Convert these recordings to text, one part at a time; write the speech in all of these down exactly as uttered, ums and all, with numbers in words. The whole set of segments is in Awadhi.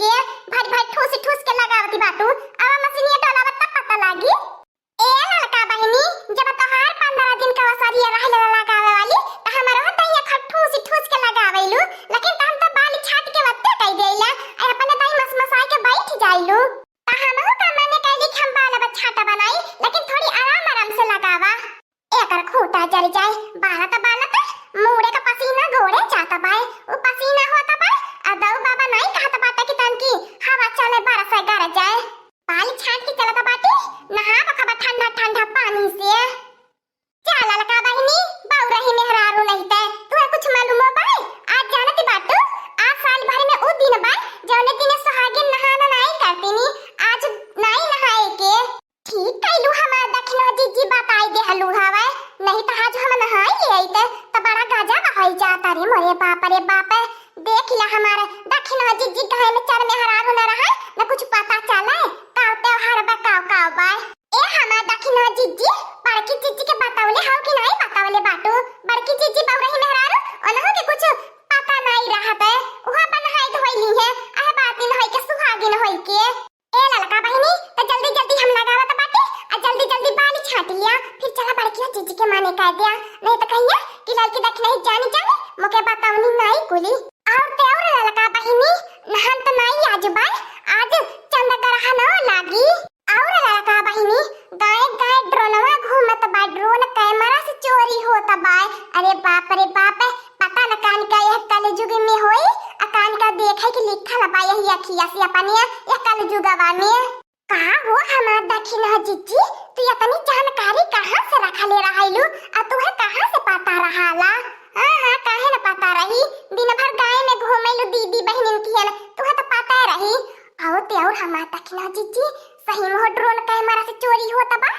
के भर भर ठूस ठूस के लगावती बाटू, अब मशीनिया डोलावत तब पता लागी। ए ललका बहिनी, जब तोहार पन्द्रह दिन का वसरिया रहे ला लगावे वाली, त हमरो दहिया खूब ठूस ठूस के लगावेलू, लेकिन त हम त बाल छाट के वत्ते कई देला, आ अपने दही मसमसाए के बैठ जाइलू। त हमहू का मने कैली कि हम बाल अब छाटा बनाई, लेकिन थोड़ी आराम आराम से लगावा। एकर खूंटा जर जाए, बालत बालत मूड़े का पसीना गोड़े जात बाय, उ पसीना होत बाय, आ दऊ बाबा नाई कहत बाटे कि तनकी हवा चले बरस गर जाए। बाल छाट के चलत बाटे, नहाब खबा ठंडा ठंडा पानी से। जा ललका बहिनी, बउरही मेहरारू नहीं ते, तुहे कुछ मालूमो बाय? आज जानत बाटू, आज साल भर में उ दिन बाय, जौने दिन सुहागिन नहाना नाई करतीनी, आज नाई नहाए के। ठीक कइलू हमार दखिनवा जिज्जी बताई देहलू हवे, नहीं त आज हम नहाई लेइत त बड़ा गजब होइ जात। अरे मोरे बाप रे बाप, देख ला हमार दखिनवा जिज्जी गाँव में चर मेहरारू न रहा, न कुछ पता चले काव त्योहार बा, काव काव बा। ए हमार दखिनवा जिज्जी, बड़की जिज्जी के बतौले हौ कि नहीं बतौले बाटू? बड़की जिज्जी बउरही मेहरारू, उनहू के कुछ पता नहीं रहत है, उहाँ पर नहाई धोई ली है, अहे बातिन होई के सुहागिन होई के। ए ललका बहिनी, त जल्दी जल्दी हम लगावत बाटी, आ जल्दी जल्दी बाल छाट लिया, फिर चला बड़किया जिज्जी के माने कह दिया, नहीं त कहिया कि ललकी दखिनही जानी जानी, मोके बतौनी नाई कुली। और ते और ललका बहिनी, नहान त नाई आज बाय, आज चंद ग्रहण लागी। और ललका बहिनी, गाय गाय ड्रोनवा घूमत बा, ड्रोन कैमरा से चोरी होत बा। अरे बाप रे बाप, पता न कान का यह कलयुग में होई, आ कान का देखे के लिखल बा यही अखिया से अपनिया यह कलयुगवा में। का हो हमार दखिनहा जिज्जी, तू इतनी जानकारी कहाँ से रखले रहलू, आ तुहे कहाँ से पता रहाला? हाँ हाँ, काहे न पता रही, दिन भर गाय में घूमेलू दीदी बहिनिन किहन, तुहे तो पता रही। आओ ते और हमार दखिनहा जिज्जी, सही में हो ड्रोन कैमरा से चोरी होत बा?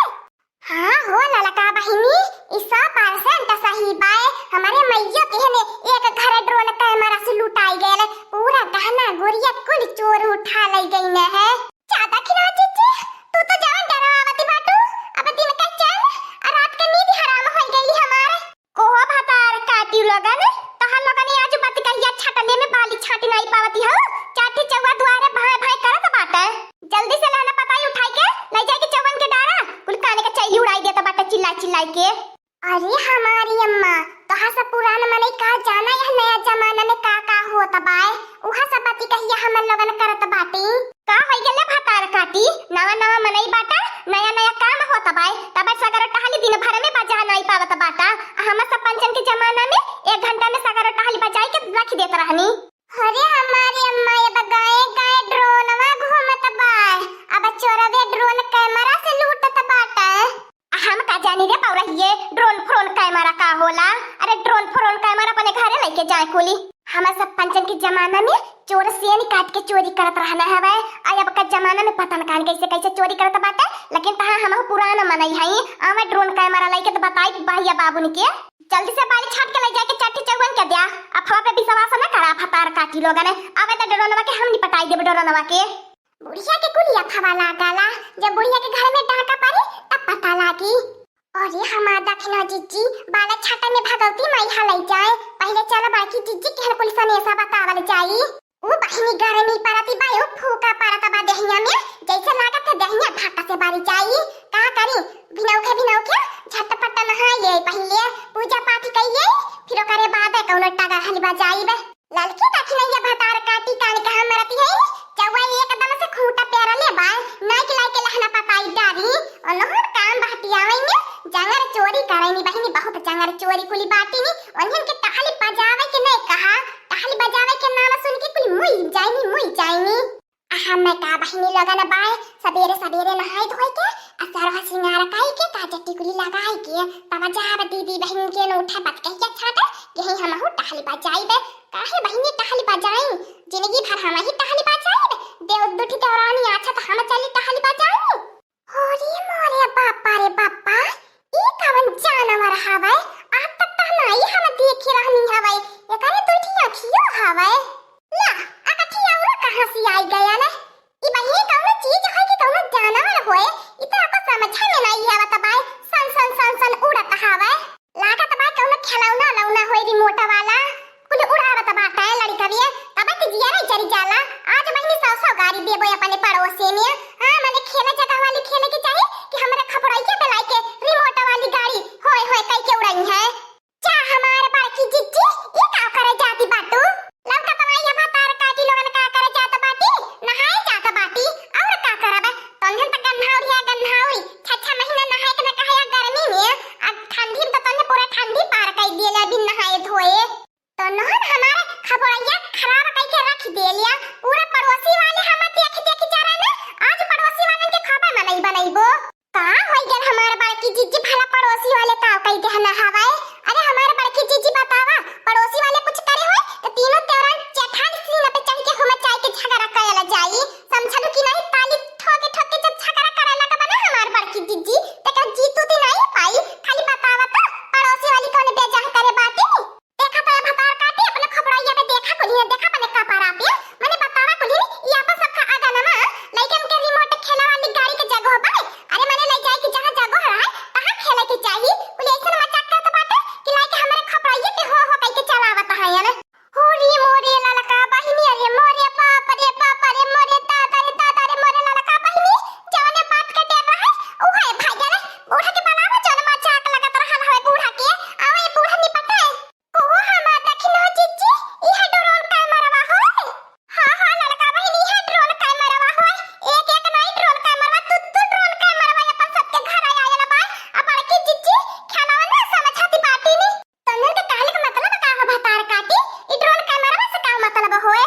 हाँ हो ललका बहिनी, ई सौ परसेंट सही बाय। हमरे मइयो के हने एक घर ड्रोन कैमरा से लुटाई गयल। पूरा गहना गुरिया कुल चोर उठा लई गईन है। जा दखिनहा जिज्जी, तू तो जान डरावती बाटू। अब दिन का चैन आ रात का नींद हराम होई गई हमार। कोहो भतार काटी लोगन, तोहर लोगन आज बतिकहिया छटले में बाली छाटी नाई पावती हो। चाठी चौवा दुआरे भाई भाई करत बाटे। जल्दी से लहना पताई उठाई के लई जाई के चौवन के डारा, कुल काने के चैली उड़ाई देत बाटे चिल्लाई चिल्लाई के। अरे हमारी अम्मा, तोहार सब पुरान मनई का जाना यह नया जमाना में का का होत बाय, उहा सब बतिकहिया हमन लोगन करत बाटी। का होई गेले भतार काटी, नवा नवा मनई बाटा, नया नया काम होत बाय, तब सगरो टहली दिन भर में बजा नाई पावत बाटा। आ हमर सब पंचन के जमाना में एक घंटा में सगरो टहली बजाई के रख देत रहनी। अरे हमारी अम्मा, ये गाए गाए ड्रोनवा घूमत बाय, अब चोरवे ड्रोन कैमरा से लूटत बाटे। हम का जानी रे पौरहिए, ड्रोन फ्रोन कैमरा का होला? अरे ड्रोन फ्रोन कैमरा अपने घरे लेके जाए कुली। हमर सब पंचन के जमाना में चोर सेन काट के चोरी करत रहना हवे, आ अब का जमाना में पता न कान कैसे कैसे चोरी करत बाटे, लेकिन तहाँ हमहू पुरान मनई हई, आवे ड्रोन कैमरा लेके तो बताई भैया बाबुन के। जल्दी से बाली छाट के ले जाके चाठी चौवन के द्या, अफवा पे विश्वास न करा भतार काटी लोगन, आवे तो ड्रोनवा के हम निपटाई देब ड्रोनवा के। बुढ़िया के कुल अफवा लागला, जब बुढ़िया के घर में डाका पड़ी तब पता लागी। अरे हमार दखिनहा जिज्जी, बालक छाता में भगवती माई हलई जाए, पहिले चल बड़की जिज्जी के कुल सनेसा बतावल जाई। उ बहिनी गर्मी परती बा, उ फूका परत बा देहिया में, जैसे लागत है देहिया धक्का से बारी जाई। का करी, भिनौखे भिनौखे झटपट नहाई ले पहिले, पूजा पाठ कई ले, फिर ओकरे बाद कौनो टगहल बजाई बे। ललकी दखिनैया भतार काटी कान कहाँ मरती है, चौवा एकदम से खूंटा पेरले बा, नाई के लाई के लहना पताई डारी, ओनहन काम बहतियावई में जंगर चोरी करैनी बहिनी, बहुत जंगर चोरी कुली बाटी नी, ओनहन के टहली बजावे के नहीं कहा, टहली बजावे के नाम सुन के कुली मुई जाइनी, मुई जाइनी। आ हम का बहिनी लोगन बाय, सबेरे सबेरे नहाई धोई के, आ सरवा सिंगार काई के, काजर टिकुली लगाई के, तब जाब दीदी बहिन के न उठे बतकहिया छाटे, यही हमहू टहली बजाई बे, काहे बहिनी टहली बजाई? जिंदगी भर हम ही टहली बजाई बे, देव दुठी देवरानी आछा त हम चली टहली बजाई। अरे मोरे बापा रे बापा, ई कवन जानवर हवे? आज तक त नाई हम देखी रहनी हवे। एकरे दुठी अखियो हवे। ला, अकठी औरो कहाँ से आई गया ने? ई बहिनी कौनो चीज होय कि कौनो जानवर होय, ई तो आपको समझे में नाई आवत बाय। सन सन सन सन उड़त हवे। लागत बा कौनो खिलौना लौना होय रिमोट वाला। कुल उड़ावत बाटे लड़िकविया, तब के जिया नहीं जरी जाला। आज बहिनी देबो अपने पड़ोसी में। हाँ, मने खेला जगह वाली खेले के चाही कि हमरा खपड़ैया पे लाइके रिमोट वाली गाड़ी होय होय कई के उड़ाई है। जा हमार बड़की जिज्जी, ई का करे जाती बाटू? लौका तमाई भतार काटी लोगन का करे जात बाटी? नहाए जात बाटी। और का करब? तोहन त गन्हाउरिया गन्हाउरी। छह छह महीना नहाए के न कहे गर्मी में, अब ठंडी में त तोहन पूरा ठंडी पार कई दिए बिन नहाए धोए। तो नहन हमारे खबरैया खराब कई के रख देलिया। पूरा पड़ोसी वाले हम देख देख जा रहे ना, आज पड़ोसी वालन के खबर मनई बनईबो। का होई गल हमार बड़की जिज्जी, भला पड़ोसी वाले का कई देहना हवाए? अरे हमार बड़की जिज्जी बतावा, पड़ोसी वाले कुछ करे होए तो तीनों तेवरान जेठान सीना पे चढ़ के हुमा चाय के झगड़ा करला जाई। समझलू कि नहीं? ताली ठोके ठोके जब झगड़ा करे लगबा ना हमार बड़की जिज्जी, तेकर जीतू ती नहीं पाई। खाली बतावा तो, पड़ोसी वाली कौन बेजाह करे बाटी? देखा तो भतार काटी अपने खपड़ैया पे, देखा कुल्हिन, देखा अपने कपड़ा पे, मने बतावा कुल्हिन, ई आपन सबका आंगनमा लइकन के रिमोट खेला वाली गाड़ी के जगह बा। अरे मने ले जाए के जहाँ जगह रहे, तहाँ खेले के चाही। कुल ऐसन मजाक करत बाटे कि लाइके हमरे खपड़ैया पे हो हो कई के चलावत है यार। हो रे मोरे ललका बहिनी, अरे मोरे बाप रे बाप, अरे मोरे दादा रे दादा रे, मोरे ललका बहिनी, जौने बात के डर रहे, उहे भाई गए। बूढ़ा के बुलावा, जौन मजाक लगत रहल हवे बूढ़ा के, आवे बूढ़ा निपटे। ओहो हमार दखिन हो जिज्जी, इहे ड्रोन कैमरवा होय? हाँ, हाँ, ललका बहिन, इहे ड्रोन कैमरवा होय। एक, एक नाई ड्रोन कैमरवा, दू, दू ड्रोन कैमरवा अपन सबके घर आयल बा। आ बड़की जिज्जी, खेलवा ना समझती बाटी नी। तोहन के कहले के मतलब का हो भतार काटी? ई ड्रोन कैमरवा से का मतलब होय?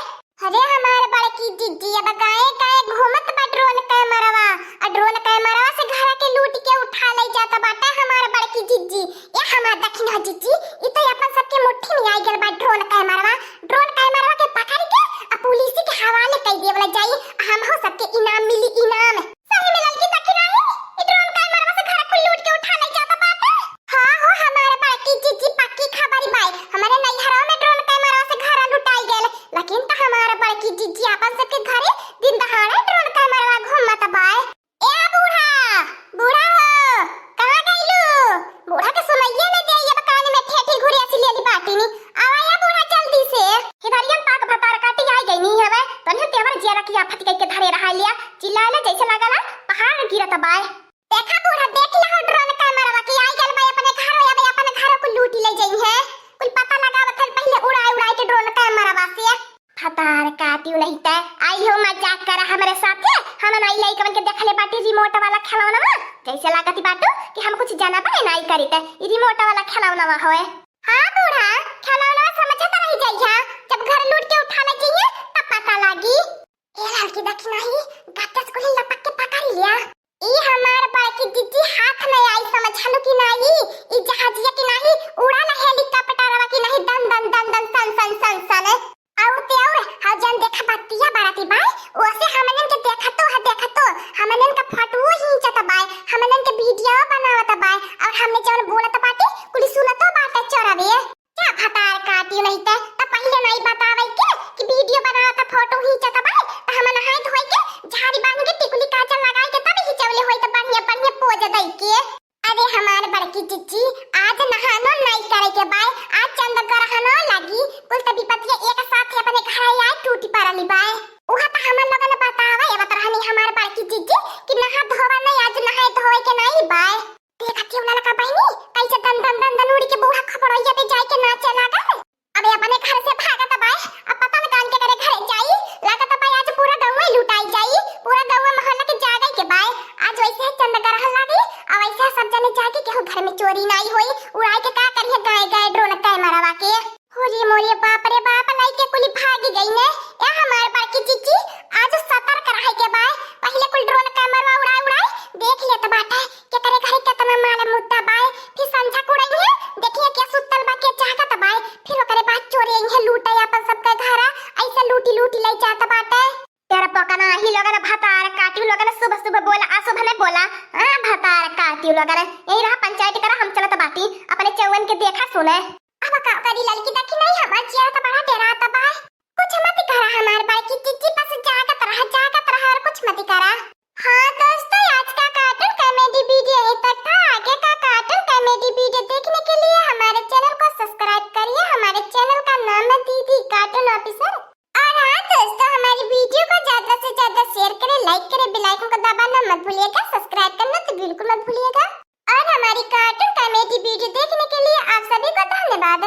अरे हमार बड़की जिज्जी, अब गाए गाए घूमत बा ड्रोन कैमरवा। आ ड्रोन कैमरवा से घरा के लूट के उठा ले जात बाटे हमार बड़की जिज्जी। ए हमार दखिन हो जिज्जी, ई तो अपन सबके मुट्ठी में आई गल बा ड्रोन कैमरवा। ड्रोन कैमरवा के पकड़ के आ पुलिस के हवाले कई देवल जाई। हमहू सबके इनाम मिली, इनाम। सही में ललकी दखिन हो, ई ड्रोन कैमरवा से घर कुल लूट के उठा ले जात बाटे। हाँ हो हमार बड़की जिज्जी, पक्की खबर बाय। हमरे नैहरवा में ड्रोन कैमरवा से घर लुटाई गल, लेकिन त हमार बड़की जिज्जी अपन सबके घरे दिन दहाड़े ड्रोन कैमरवा घूमत बाय। ए बूढ़ा, बूढ़ा हो, कहाँ गइलू? बूढ़ा के सुनाइए न दे, अब कान में ठेठी घुरे ऐसी लेली बाटी नी। आवा या बूढ़ा जल्दी से। हिधरियन पाक भतार काटी आई गई नी हवे, तनियो तेवर जिया रखी आफत कई के धरे रहा लिया, चिल्लाए ले जैसे लागला पहाड़ गिरत बाय। देखा बूढ़ा, देख ले हो ड्रोन कैमरवा की आई गल बाय अपने घरो, अब अपने घरो को लूटी ले जाई है। कुल पता लगावत है पहले उड़ाए उड़ाए के ड्रोन कैमरवा से। भतार काटी नहीं ते, आई हो मजाक करा हमरे साथे। हम नाई लइकवन के देखले बाटी रिमोट वाला खिलौनवा, जैसे लागत बाटू कि हम कुछ जाना पाए नाई करी ते, ई रिमोट वाला खिलौनवा होए। हाँ बूढ़ा, खिलौनवा समझत रह जाइहा, जब घर लूट के उठा ले जाइए तब पता लागी। ए ललकी दखिन हो, गत्ते से कुल्ही लपक के पकड़ लिया। ई हमार बड़की जिज्जी हाथ में आई, समझलू कि नाही? ई जहाजिया कि नाही, उड़ाला हेलीकॉप्टरवा कि नाही, दन दन दन दन सन सन सन सन। और ते और, हाँ जन देखा बत्तिया बरती बाय, ओसे हमनन के देखतो है, देखतो, हमनन का फोटो खींचत बाय, हमनन के वीडियो बनावत बाय, और हमने जौन बोलत बाटी, कुली सुनतो बाटे चोरवे। का भतार काटी नहीं ते, त पहिले नहीं बतावे के कि वीडियो बनावत, फोटो खींचत बाय, त हम नहाए धोए के, झाड़ी बांध के, टिकुली काजल लगाए के तब खिंचवले होई त बढ़िया बढ़िया पोज दई के। अरे हमार बड़की जिज्जी, आज नहानो नहीं करे के बाय, आज चंद ग्रहणो लागी, कुल त विपत्तिया एक साथ अपने घर आए टूटी पड़ली बाय। उहा त हमन लोगन बतावे आवत रहनी हमार बड़की जिज्जी कि नहा धोवा नहीं, आज नहाए धोए के नहीं बाय। देखत हो ललका बहिनी, कैसे दन दन दन दन उड़ के बूढ़ा खपड़ैया पे जाए के नाचे लागल। अबे अपने घर से भागत बाय, अब पता न कान के करे घरे जाई। लागत बाय आज पूरा गौवे लुटाई जाई, पूरा गौवा मोहल्ला के जागे के बाय। आज वैसे है चंद ग्रहण लागी, और वैसे है सब जने जागे, केहू घर में चोरी नाई होई। उड़ाई के का करिए गाय गाय ड्रोन कैमरवा के। हो रे मोरे बाप रे बाप, लइके कुली भागी गई ने। ए हमार बड़की जिज्जी, आज सतर्क रहे के बाय। पहिले कुल ड्रोन कैमरवा उड़ाए उड़ाए देख लेत बाटे। केकरे घरे केतना माल मुद्दा बाय, फिर संझा कुड़इहे, देखिए के सुतल बा, के जागत बाय, फिर ओकरे बाद चोरी अइहे, लूटे आपन सबके घरा, ऐसे लूटी लूटी ले जात बाटे। तेरा पकना ही लोगन भतार काटी लोगन सुबह सुबह बोला, अशुभ ने बोला, हाँ भतार काटी लोगन, यही रहा पंचायत करा, हम चलत बाटी, अपने चौवन के देखा सुने। अब का करी ललकी दखिन हो, हमार जिया त बड़ा डेरात बाय। कुछ मत करा हमार बड़की जिज्जी, बस जागत रहा, जागत रहा और कुछ मत करा। हाँ दोस्तों, आज का कार्टून कॉमेडी वीडियो यहीं तक था। आगे का कार्टून कॉमेडी वीडियो देखने के लिए हमारे चैनल को सब्सक्राइब करिए। हमारे चैनल का नाम है दीदी कार्टून ऑफिसर। और हाँ दोस्तों, हमारी वीडियो को ज्यादा से ज्यादा वीडियो देखने के लिए आप सभी को धन्यवाद।